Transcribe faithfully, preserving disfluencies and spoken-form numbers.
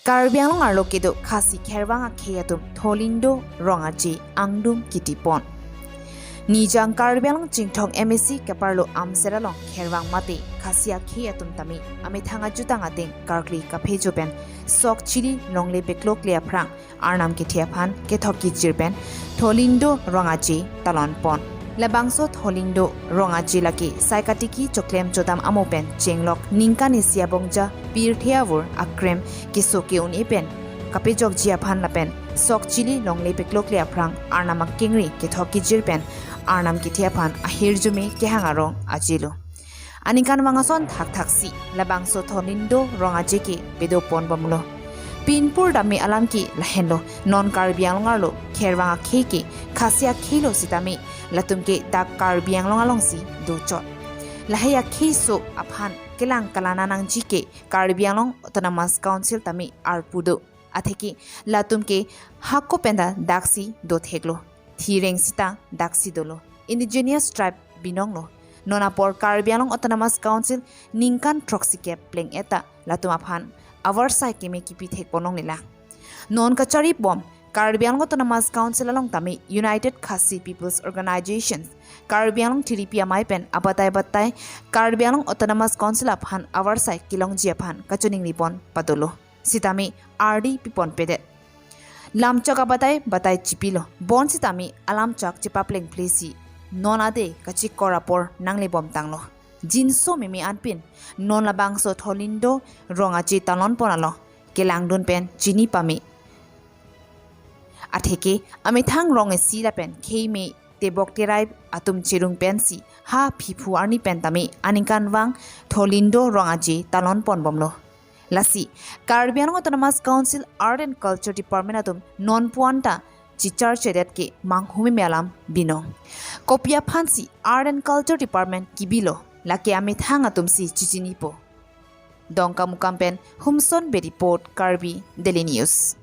Karbi Anglong arlo kedo Khasi khervang akhei atum Tholindo Rong Aje angdung kitipon. Nijang Karbi Anglong Chinthong M A C keparlo amser along khervang mate Khasi akhei atum tame amethang ajutang ateng karkli kaphejo pen sok chili longle peklokle aphrang Arnam kethe aphan kethok kejir pen Tholindo Rong Aje talon pon. Labangso Tholindo Rong Aje lake sai katiki choklem chodam amo pen chenglok ningkan isi abongja pirthe avur akrem keso ke-un-e pen kapejokji aphan lapen sok chili longle peklokle aphrang Arnam akengri kethok kejir pen Arnam kethe aphan ahirjume kehang arong ajelo. Aningkanvang ason thakthaksi labangso Tholindo Rong Aje ke pedopon bomlo. Pinpur dame alam ke lahenlo, non Karbi Anglong arlo khervang akhei ke Khasi akheilo sitame latum ke dak Karbi Anglong alongsi dochot. Lahei akheiso aphan kelang kalana nangji ke Karbi Anglong Autonomous Council tame arpu do. Atheke latum ke hako penta daksi dotheklo. Thireng sita daksi dolo. Indigenous tribe binonglo. Non apor Karbi Anglong Autonomous Council ningkan throksi kep pleng eta latum aphan avarsai keme kipithek ponong nila. Non kachari bom Karbi Anglong Autonomous Council along tame United Khasi People's Organizations Karbi Anglong thiripi amei pen abatai batai Karbi Anglong Autonomous Council aphan avarsai kelongji aphan kachiningri pon padolo. Sitame ardi pipon pedet. Lamchok abatai batai chipilo. Bonsitame alamchok chipapleng plesi non ade kachikor apor nangle bomtanglo. Jinso meme anpin non labangso Tholindo Rong Aje talon pon along kelangdun pen chini pame. Atheke amethang rong isi lapen khei me tebok terai atum cherung pensi ha phiphu arni pen tame aningkanvang Tholindo Rong Aje talon pon bomlo. Lasi Karbi Anglong Autonomous Council Art and Culture Department atum non puan ta chichar chedet ke manghume me alam binong. Kopi aphansi Art and Culture Department kibilo lake amethang atumsi chichinipo. Dongkamukam pen Humson Bey report, Karbi Daily News.